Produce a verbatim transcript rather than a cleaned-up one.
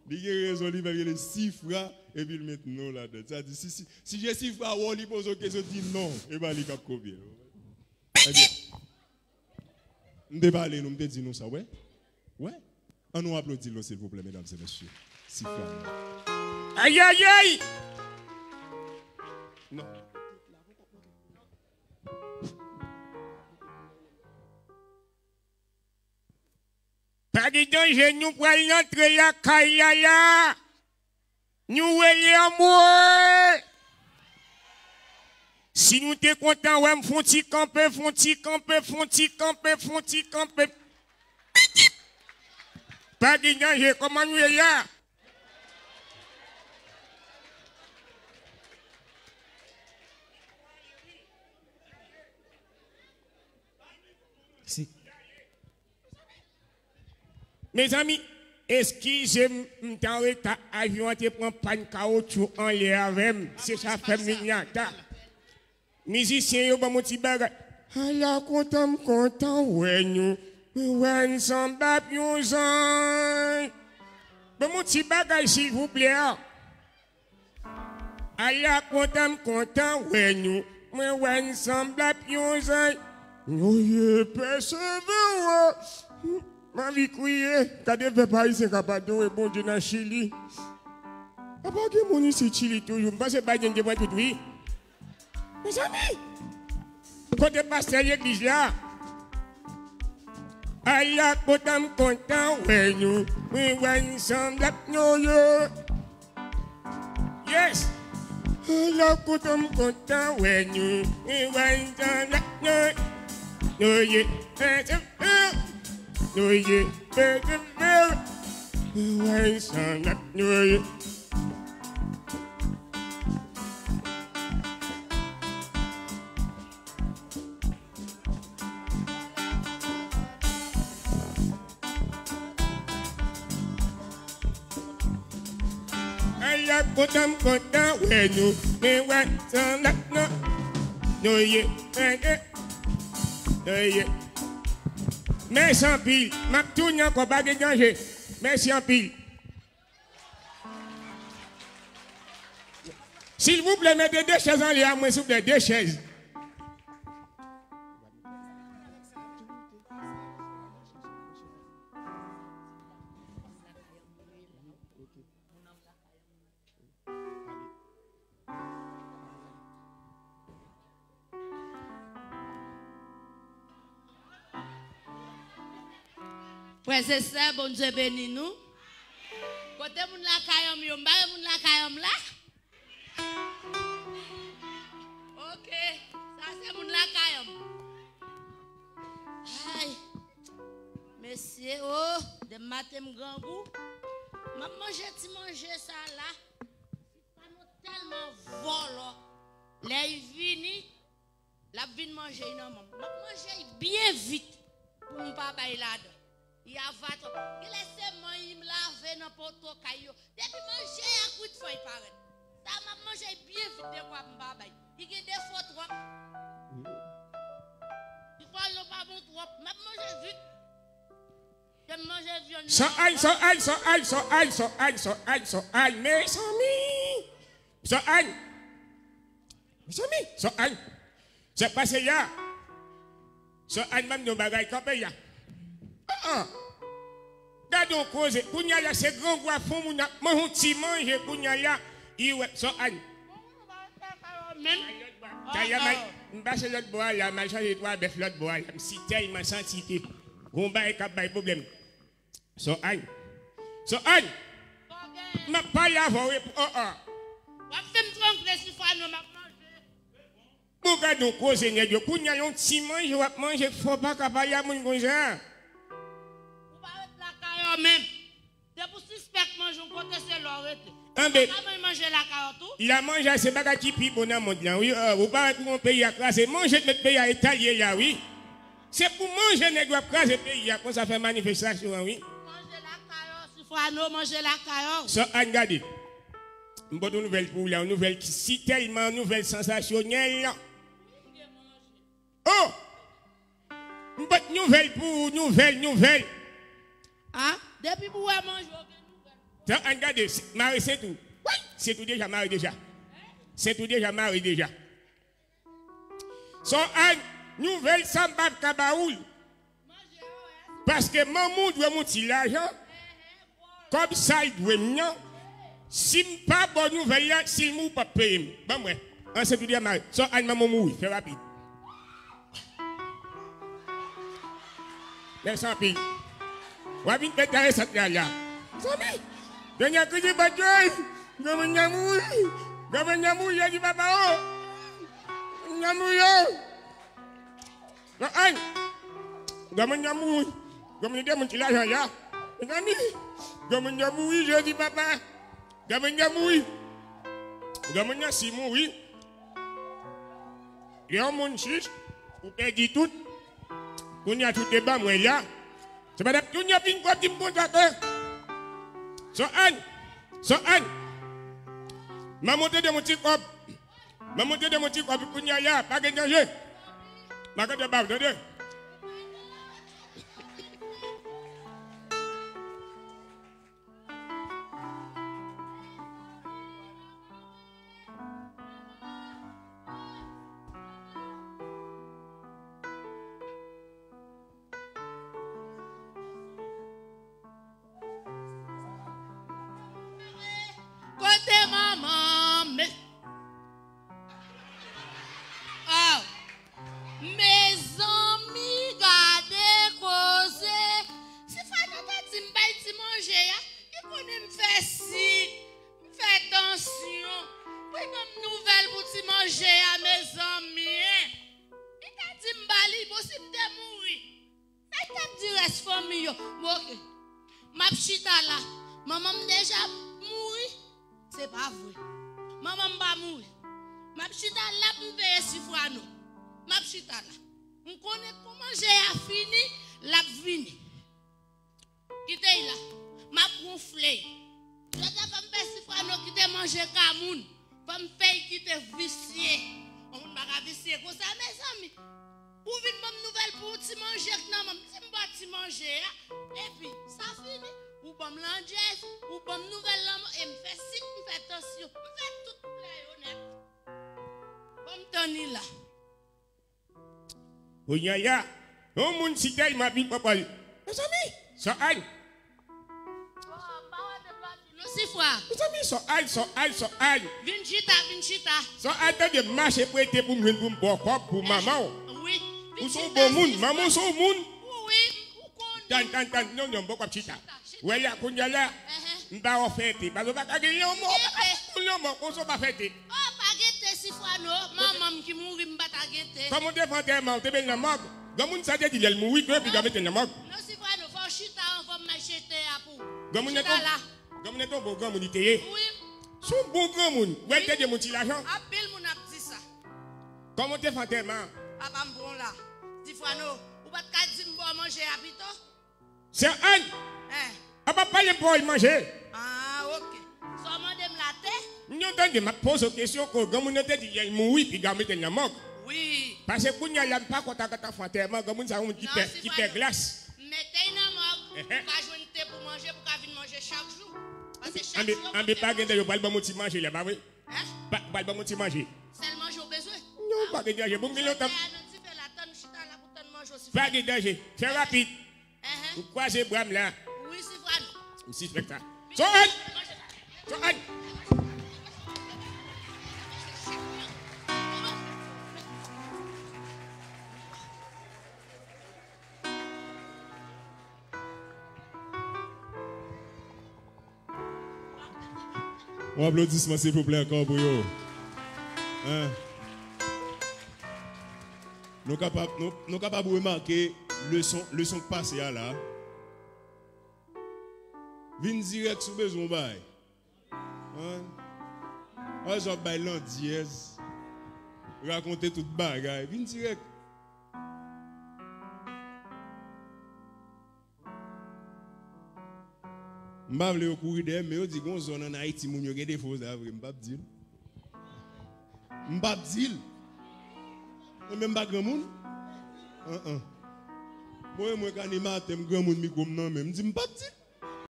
Li gen rezon, li fè l rele Sifra, epi l met non ladan. Sa di, si, si, si Jesifra wè w, li poze w kesyon, di non. E pa li k ap kopye. Ebyen, m te pale nou, m te di nou sa, wè? Wè? An nou aplodi l non, silvouplè, medam e mesye. Sifra. Ayayay! Non. Pa gen danje, nou pral rantre lakay la la. Nou rele anmwe. Si nou te kontan wè m, fon ti kanpe, fon ti kanpe, fon ti kanpe, fon ti kanpe. Pa gen danje, kòman nou ye la? Si. Mezanmi, eskize m, m t an reta, avyon an te pran pàn kawotchou anlè avè m. Se sa fè m vin ata. Mizisyen yo, ban m yon ti bagay. Ala kontan m kontan wè nou. Mwen wè ansanm ap yon zanj. Ban m yon ti bagay, silvouplè. Ala kontan m kontan wè nou. Mwen wè n sanblap yon zanj. Nou ye pèsevere. M anvi kriye. Gade pèp ayisyen k ap adore Bondye nan Chili. Apa gen moun isit Chili toujou? M panse Biden te pran tout, wi. Mezanmi! Kote pastè legliz la? Ala kontan m kontan wè nou. Mwen wè n sanblap nou ye. Yes! Ala kontan m kontan wè nou. Mwen wè n sanblap nou. Nou ye. Nou ye. Mwen wè n sanblap nou ye. Ala kontan m kontan wè nou. Men wè sanblap nou. Nou ye. Nou ye. Mèsi anpil. M ap tounen ankò, pa gen danje. Mèsi anpil. Silvouplè, mete de chèz anlè a mwen, silvouplè, de chèz. Frè e sè, Bondye beni nou. Kote moun lakay an m yo? M pa wè moun lakay an m la. Ok, sa se moun lakay an m. Ay, mesye, oh, demen maten m grangou. M ap manje ti manje sa la. Fano tèlman vòlò. Lè l vini, l ap vin manje l nan men m. M ap manje l byen vit pou m pa bay ladan. Li ava twòp. Genlè se manyen m lave nan poto kay yo. Depi manje a kwit fò l parèt. Sa m ap manje l byen vit dekwa m pa bay. Li gen defo twòp. Li pa, li pa bon twòp. M ap manje vit. Sò ay, sò ay, sò ay, sò ay, mezanmi. Sò ay. Mezanmi, sò ay. Sa k pase la? Sò ay, ban m di yon bagay, kanpe la. Ah, ah. Gade yon koze. Kounye a la, se grangou a fè moun ap manje yon ti manje kounye a la. Li wè, sò ay. Menm. Talè m al, m pase lòt bò a la, m al chanje twa bèf lòt bò a la. M si tèlman santi ke gon bagay k ap bay pwoblèm. Sò ay. Sò ay. M ap pale avè w, oh, oh. W ap fè m tranble si fwa non, m ap manje. Bon, gade yon koze nèg yo. Kounye a yon ti manje w ap manje, fò w pa ka pale a moun konsa. Ou pa ret lakay ou menm. Depi w sispèk manje yon kote, se la w rete. Anben, ou pa ka manje lakay ou tou. La manje a se bagay ki pi bon nan mond lan, wi. Ah, ou pa wè pou yon peyi a kraze. Manje k met peyi a eta l ye la, wi. Se pou manje nèg yo ap kraze peyi a, konsa fè manifestasyon an, wi. Manje lakay ou, Sifwano, manje lakay ou. Sò ay, gade. M pote yon nouvèl pou ou la, yon nouvèl ki si tèlman, yon nouvèl sansasyonèl. Oh! M pote nouvèl pou ou, nouvèl, nouvèl. Ah, depi pou wè manje, ou gen nouvèl. Tan an gade, mare sent ou. Woy, sent ou deja mare deja. Sent ou deja mare deja. Sò Ann, nouvèl sa m p ap ka ba ou l. Paske manman w dwe m yon ti lajan. Kòb sa l dwe m nan. Si m pa ba w nouvèl la, si l mouri w p ap peye m. Ban m wè. An sent ou deja mare. Sò Ann, manman w mouri. Fè rapid. Mèsi anpil. W ap vin fè enteresan la la. Zanmi. Dènye kriz bòdjòy. Granmoun nan mouri. Granmoun nan mouri, yo di papa o. Granmoun nan mouri o. Nan ann. Granmoun nan mouri. Granmoun nan te moun ki lajan ya. Mezanmi. Granmoun nan mouri, yo di papa. Granmoun nan mouri. Granmoun nan si mouri. Lè yon moun chich, ou pèdi tout. Kounye a tout te ban mwen la. Se pa t ap kounye a fin kòb di m konsa ke. Sò Ann. Sò Ann. Manman w te de m yon ti kòb. Manman w te de m yon ti kòb kounye a la. Pa gen danje. Pa gen danje, pa gen danje. Kote manman m? Oh. Mezanmi, gade koze. Si Fano ta di m bay ti manje a, li konnen m fè sik, m fè tansyon. Pou l ban m nouvèl pou ti manje a, mezanmi, en. Li ta di m ba li, bon, si m te mouri. Sa l t ap di rès fanmi yo? Bon, oke. M ap chita la. Manman m deja mouri? Se pa vre. Manman m pa mouri. M ap chita la pou m veye Sifwano. M ap chita la. M konnen kou manje a fini, l ap vini. Kite l la. M ap wonfle l. Jodi a fò m fè Sifwano kite manje ka moun. Fò m fè l kite visye. Yon moun pa ka visye konsa, mezanmi. Ou vin ban m nouvèl pou ti manje k nan men m. Si m ba w ti manje a, epi sa fini. Ou ban m landjèz, ou ban m nouvèl lanmò, e m fè sik, m fè tansyon, m fè tout plè yo nèt. Ban m tann li la. Kounye a, yon moun si tèlman pi papa l. Mezanmi, Sò Ann. Non, Sifwa. Mezanmi, Sò Ann, Sò Ann, Sò Ann. Vin chita, vin chita. Sò Ann, tande m mache prete pou m jwenn pou m ba w kòb pou manman w. Wi. Ou se yon bon moun, manman w se yon moun. Wi, ou konnen. Tann, tann, tann, non, non, m poko ap chita. Wè la, kounye a la, m pa wè w fè te. Paske w pa ka gen lanmò, w pa ka gen lanmò, konsa w pa fè te. Oh, pa gen te, Sifwano, manman m ki mouri, m pa ta gen te. Kòman w te fè antèman, w te byen nan mòg? Granmoun sa te di lè l mouri, ke yo pi ka mete l nan mòg. Non, Sifwano, fò w chita anvan m mache te a pou ou. Granmoun nan te, granmoun nan te yon bon granmoun li te ye. Wi. Se yon bon granmoun. Wè l te de moun ti lajan. Anpil moun ap di sa. Kòman w te fè antèman? Papa m pran w la. Sifwano, ou pa t ka di m ba w manje a pito? Sè Ann, an pa pale m pawòl manje. Ah, ok. Sa w mande m la te? M yon tande, m ap poze w kesyon, ke granmoun nan te di lè l mouri, piga w mete l nan mòg. Wi. Paske kounye a la, m pa kontan kan t ap fè antèman, granmoun sa yon moun ki pè, ki pè glas. M mete l nan mòg, ou ka jwenn te pou manje, pou ka vin manje chak jou. Paske chak jou, anben, pa gen danje, yo pral ban m yon ti manje la, pa vre? Hein? Pa, pral ban m yon ti manje. Sèl manje w bezwen? Non, pa gen danje. Bon, m gen lontan. Sòtè a nan dife la, tann chita la pou tann manje w, Sifwano. Pa gen danje. Fè rapid. Ou kwaze bra m la. Wi, Sifwano. M sispèk sa. Sò Ann! Sò Ann! Yon aplodisman, silvouplè, ankò pou yo. Hein? Nou kapab, nou, nou kapab remake leson, leson k pase a la. Vin dirèk si w bezwen yon bagay. Hein? Pa bezwen ap bay landyèz. Rakonte tout bagay. Vin dirèk. M pa vle yo kouri dèyè m, men yo di gon zòn ann Ayiti moun yo gen defo sa vre, m p ap di l. M p ap di l. Mwen menm m pa granmoun. An, an. Mwen, mwen k animatè, m granmoun, mikwo m nan men m, m di m p ap di l.